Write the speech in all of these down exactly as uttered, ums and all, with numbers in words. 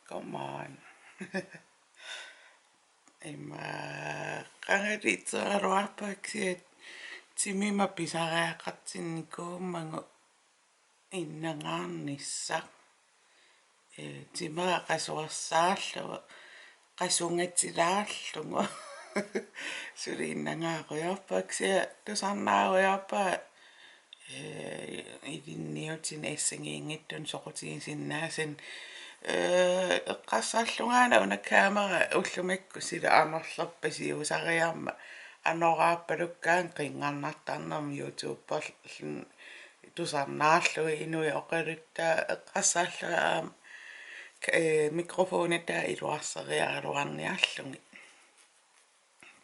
Come on. Ima qangali itseraluarpaksia timima pisariaqartinnikuummagu innangaarnissaq. Ee, timera qasuersaarlugu, qasungatilaarlugu. Suli innangaarujoorpaksia tusarnaarujoorpara, ee, ilinniutini assangiinngitsunik soqutigisinnaasani. Ee, eqqarsarlungaana una kamera ullumikkut sila amerlerpasiusariarmat anoraarpalukkaangat qinngarnartarnermik YouTuberluni tusarnaarlugu inuit oqaluttuat eqqarsarlunga aamma, ee, mikrofonitaa iluarseriaraluarniarlugit.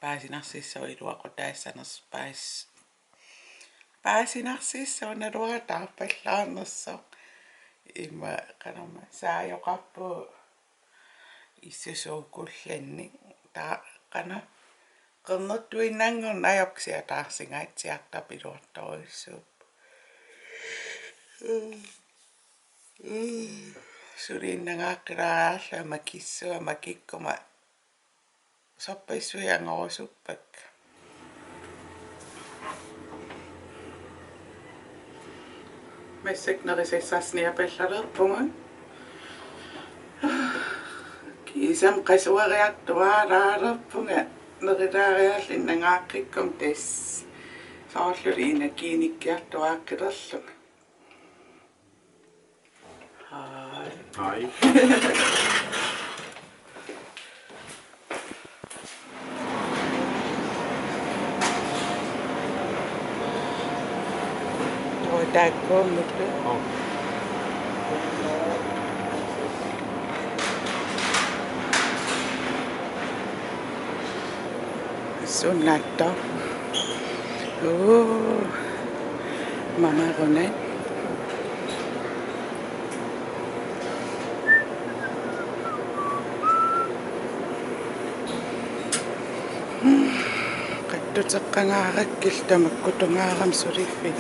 Paasinarsissaaq iluaqutaassanersoq paas-, paasinarsissaaq naluara taarpallaarnersoq. Ima qanormaa saajoqarpugut issusuukullanni taava qanoq qernertuinnanngorneq ajorput kisianni taarsinngaatsiartarpoq iluartorujussuuvoq. Suli innangaaqqilaariarlunga makissuunga makikkuma sorpassuit angorusuppakka. Massakkut nerisassarsiorniapallalerpugut. Kiisami qasueriartuaarlaalerpunga nerilaariarlunga innangaaqqikkuma tassa. Soorluli energiinikkiartuaaqqilerlunga. Hej. Hej. Takuummut. Åh. Sunaattoq. Uu. Mamaruna. Qattuteqqangaarakkillu tamakkutungaarami suliffik.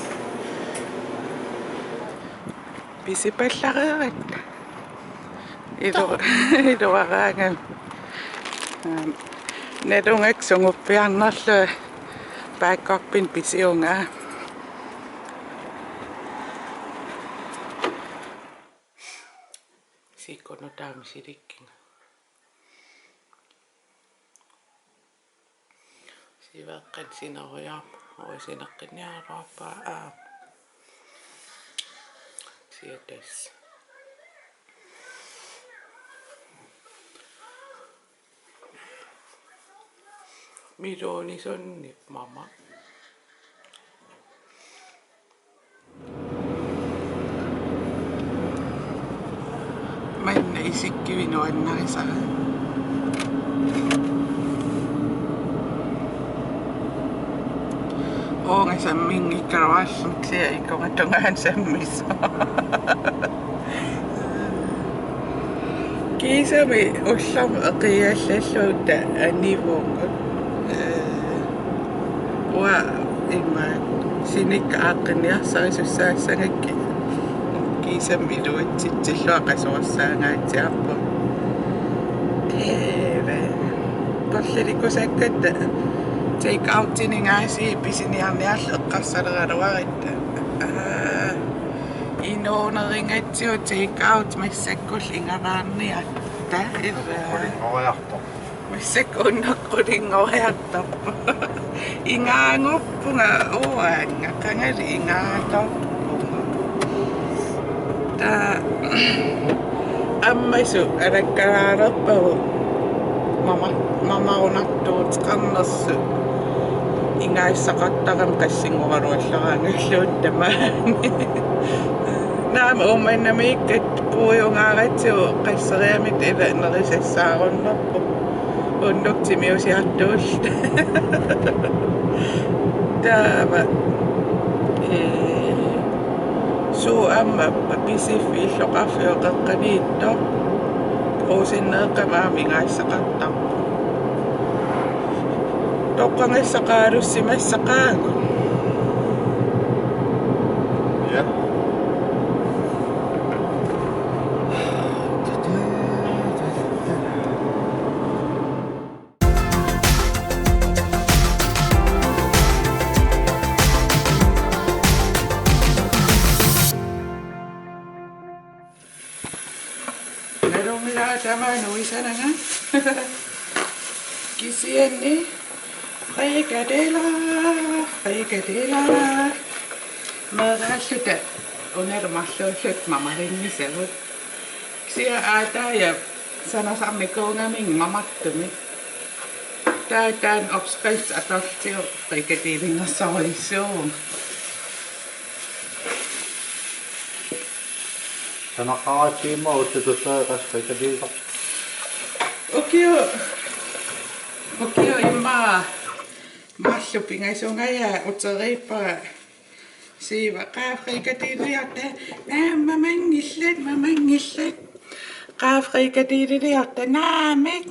Pisipallareeratta. Ilu-, iluaraangami. Aam, nalugakku sunguppiarnerlunga backuppinik pisiunga. Siikkunut taama silikkinga. Siveqqat sinerujaam, uisineqqinniaraappa aa. Siatas. Miluunisunnip mama. Manna isikkivik nuannarisara. Uunga samminngikkaluarlunga kisianni ikunga tungaanut sammisoq. Kiisami ullormut eqiallallugutta anivugut. Ee, uanga ima sinikka aaqqinniarsarisussaassagakkit. Kiisami iluatsitsillunga qasuersaangaatsiarpunga. Tv. Perlilikusakkatta take out-inik aasiit pisiniarniarlugu eqqarsaleraluaratta. Aa, inuuneringatsigu take out massakkullu ingalaarniarta. Ila. Qulinngoriartoq. Massakkut unnukkut qulinngoriartoq. Ingaanngorpunga uanga, qangali ingaanngorpunga. Taava ammasut alakkalaalerpagut mama-, mamarunartuuteqarnersut. Ingaassaqartarami qassinngoraluallaraangalluunniit tamaani. Naamik Uummannamiikkatta puiungaaratsigu qasseriarmata ila nerisassarunnerpoq. Unnukkut timiusiartuulluta. Taava, ee, suut aamma Pisiffik illoqarfiup qeqqaniittoq. Puusinneeqqami aamma ingaassaqartarpoq. Toqqagassaqalussimassaqaagut. Ja. Tamaat nuisananga. Kisianni frikadeller, frikadeller. Meeraalluta unalu marluulluta mamalinnisagut. Kisianni aataaja sanasarnikuugamiuk mamartumik. Taava taanna opskrift atorlugu frikadellinngorsorujussuuvugut. Sanaqaratsigu immaqa ullutullu qassit frikadellit. Ukioq, ukioq immaqa marluk pingasungajaa uteriippara. Siiva: Qaa, frikadelliliorta? Naa, mamanngillat, mamanngillat. Qaa, frikadelliliorta? Naamik.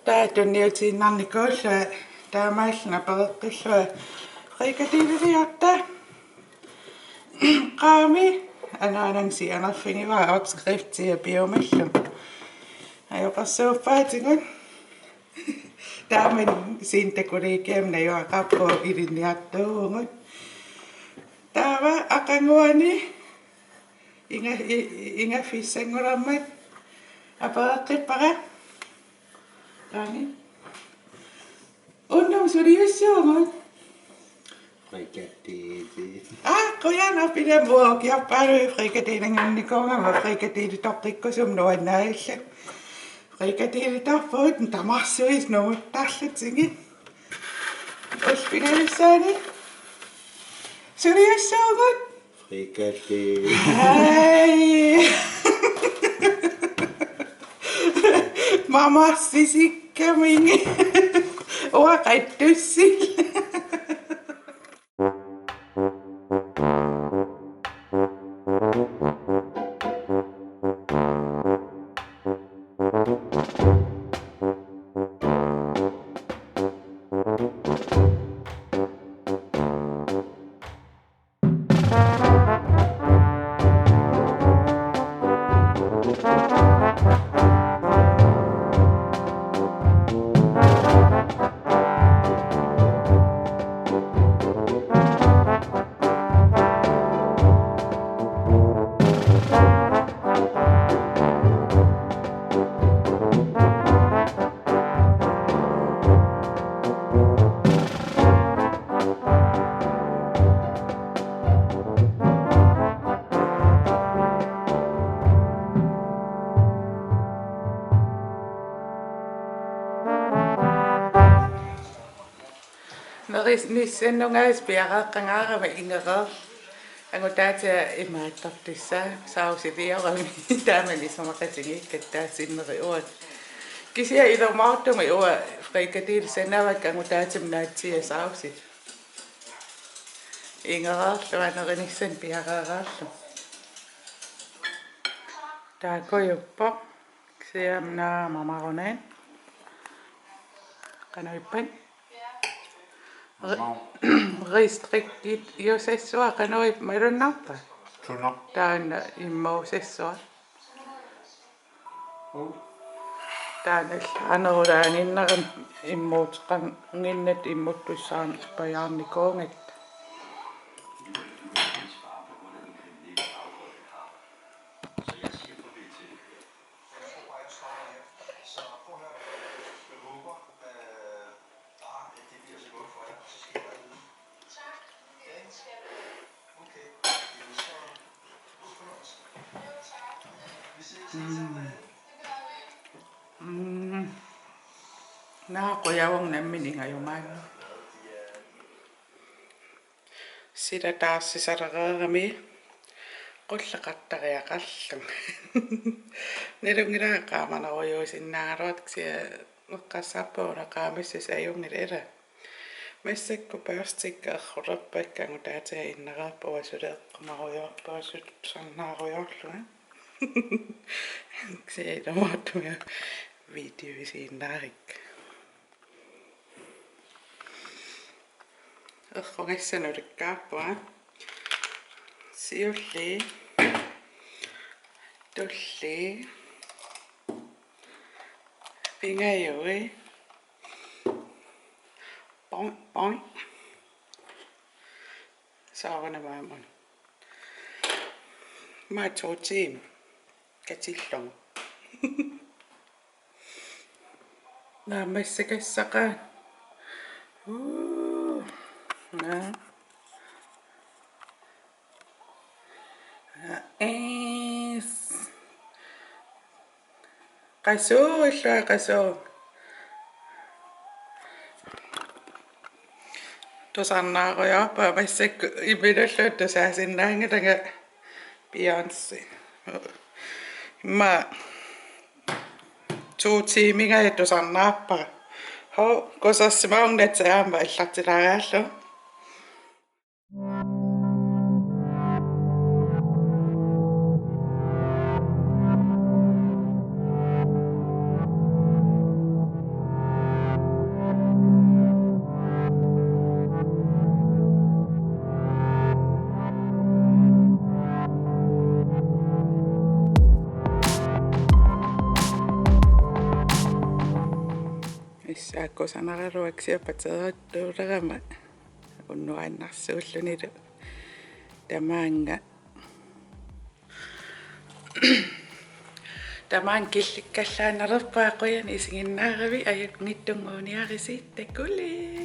Taava tunniutiinnarnikuullunga taamaallaat apereqqillunga: Frikadelliliorta? Qaami. Anaanannga sianerfigivara opskriftia piumallunga. Ajoqersuuppaatigut. Taamani Sinta kollegiami najugaqarpugut ilinniartuuvugut. Taava aqaguani inga-, i-, i-, ingaffissanngulermat apereqqippara. Taani. Unnuk suliussuugut. Frikadeellit. Aa, qujanaq, pilamut ukiorpaaluit frikadeellinnginnikuugama frikadeellitoqqikkusumik nuannaallunga. Frikadeellitorpugut tamarsuisa nunguttarlutigit. Ullut pingajussaanik suliussuugut. Frikadeellit. Ai. Mamarsisikkamik. Uanga qattussillugu. Neris-, nissannungaasiit piareeqqangaarama ingereerlunga angutaatiga imaattortussaammat sauciliorami taamani isumaqatigiikkatta taava sinneri uanga. Kisianni ilumoortumik uanga frikadeellit sanavakka angutaatip naatsiiaat saucit. Ingereerlunga nerinissannik piareereerlunga. Taakujuppoq. Kisianni aamma marunaat. Qanoq ippat? Ri-, Aamma. Ristrikkit iusassuaq qanoq ip-, malunnarpa? Suna. Taanna immuusassuaq. Mm. Taanna anerulaaginnarami immuuteqannginnatta immuttussaarpajaarnikuugatta. Mm. Mm. Naa, qujavunga nammineq ingajumaarnera. Sila taarsisarereerami qulleqartariaqarlunga. Nalunngilara qaamanerujuusinnaagaluartoq, kisianni eqqarsarpunga una qaamassuseq ajunngilaq, ilaa. Massakkut børstikka errulerpakka angutaatiga innereerpunga suli eqqumarujoorpunga su-, sarnaarujoorlunga. Kisianni ilumoortumik videosiinnaarikka. Errugassanut ulikkaarpunga. Siulliit. Tulliit. Pingajuit. Boing, boing. Soorunami aamma una. Aamma to timer. Atillugu. Naammassagassaqaanga. Uu. Naa. Ees. Qasuullua qasuu. Tusarnaarujoorpara massakkut imminulluunniit tusaasinnaanngilanga Beyoncé. Immaqa to tiimingajak tusarnaarpara. Hov, kusersimagutta aamma aallartilaariarlugu. Issaakkusanaraluaq siapateertuulerama unnuaannarsuullunilu. Tamaanga. Tamaanga killikkallaannalerpunga, qujanaq isiginnaaravit, ajunngitsunnguuniarisi, takuss'.